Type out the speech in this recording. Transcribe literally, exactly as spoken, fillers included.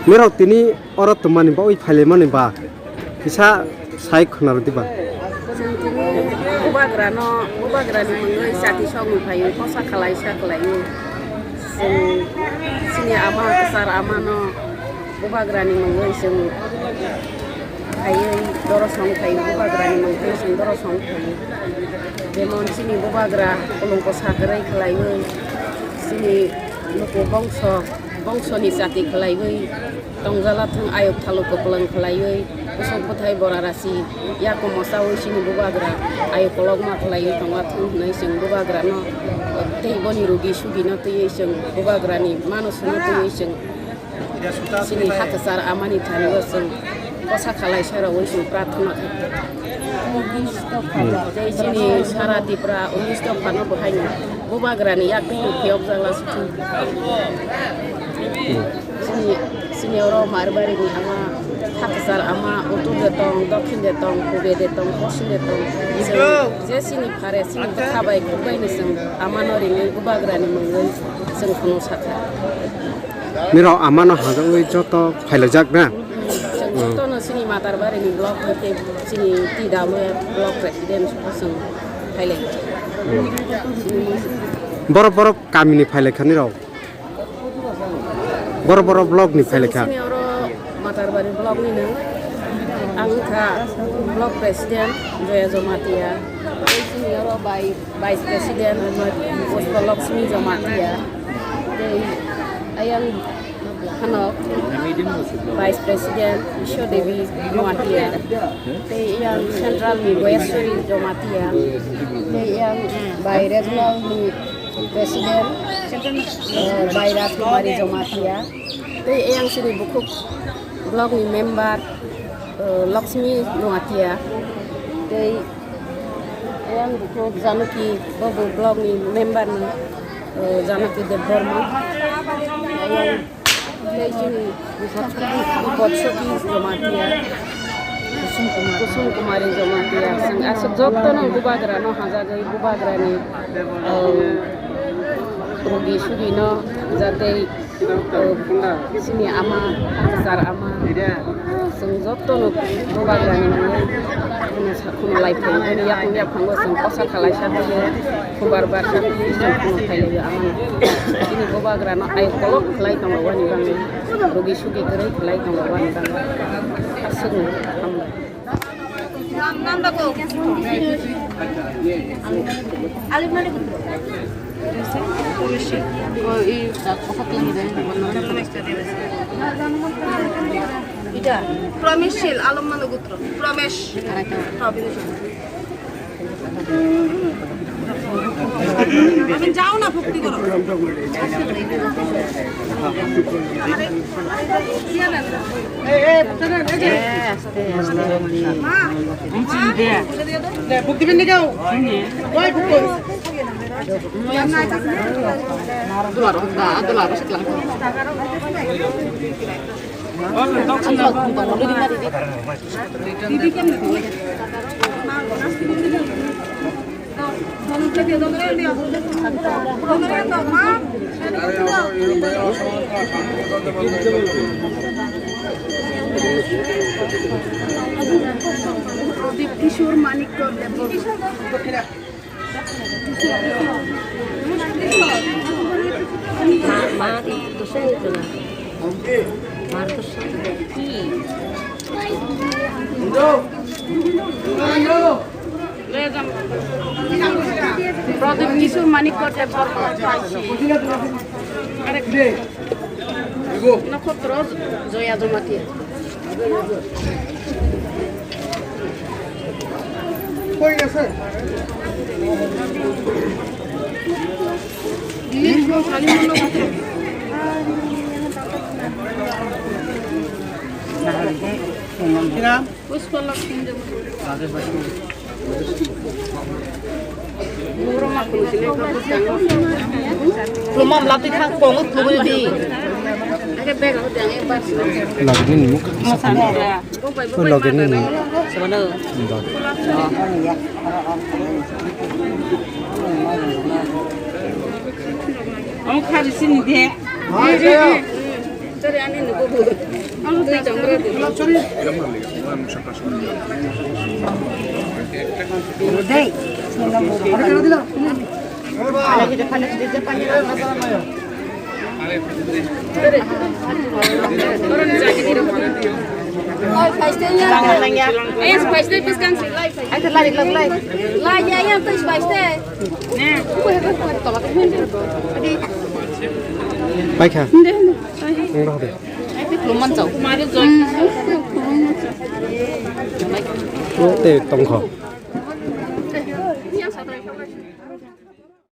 Norok tini oro tongmani bagwi phailaimani ba kisa sai khwnarwdi ba. Chwng tini bubagrano, bubagrani mungwi chati sokni phaiwi kosa khalai sa khlaiwi. Chwng chini ama kwchar amano bubagrani mungwi chwng phaiwi dorosong phaiwi bubagrani mungwi chwng dorosong phaiwi. Jemon chini bubagra kolongko sakwrwi khlaiwi chini luku bongso, bongsoni chati khlaiwi tongjala thung ayuk thalu kwplwng khlaiwi kusuk bwthai bora rasi yakumo chawi chini bubagra ayuk kolokma khlaiwi tongma thung hwnwi chwng bubagrano tei boni rugi sugino twiwi chwng bubagrani manusno twiwi chwng chini hakchar amani thani o chwng kosa khalai sarawi chwng prarthana kha. Tei chini sara Tripura unis dophano bo haino bubagrani yak twi phiyok jala suthu. Chini, chini oro Marbarini ama hakchar ama utul de tong, dokhin de tong, pube de tong, poschim de tong. Chwng je chini phare chini bwkha bai khuk bai ni chwng amano ringwi bubagrani mungwi chwng kheno sakha. Nirok amano hajagwi joto phailaijak na? Chwng jotono chini Matarbarini block hwnkhe chini T W block president chwng phailai. Borok borok kamini phailaikha nirok? Borok borok block ni phailaikha? Chini oro Matarbari block ni no. Ang wngkha block president Joya Jamatia. Chini oro bai Vice President Pushpa Lakshmi Jamatia, tei ayang hanok Vice President Isho Devi Jamatia, tei ayang Central ni Goyaswari Jamatia, tei ayang bai Regional ni President, eh, bai Rajkumari Jamatia, tei ayang sini Bukhuk Block ni member, eh, Lakshmi Jamatia, tei Ayang bukhuk Januki, bo bo block ni member ni, eh, Januki Debbarma. Ayang tei chini Bipodsoki Jamatia. Kusum Kumari Jamatia. Chwng aswk jotono bubagrano hajagwi bubagrani, eh, rugi sugino jatei Chini ama, kwchar ama, chwng jotono bubagrani mungwi kheno sa-, kheno lai phai, bini yakung yaphango chwng kosa khalai sa phaiyo, khumbar bar sa phaiyo, chwng kheno phailaio amano. Chini bubagrano ayuk kolok khlai tongo wani bagwi, rugi sugi kwrwi khlai tongo wani bagwi. Aswkno hambai. Promesh Shil, Alam Manu Gutro. Promesh. আপনি যাও না, ভক্তি করো। প্রদীপ কিশোর মানিক্য দেব। প্রদীপ কিশোর মানিক্য দেব বর্মা পাইছি। আরেক নক্ষত্র জয়া জমাতিয়া। পুষ্পলক্ষ্মী দেব। Lama belati thang kong ut lugui di. Lagi ni muk. Oi, lagi ni. Ang kari sini deh. Paikha. Wng rw de. Tei tongkho.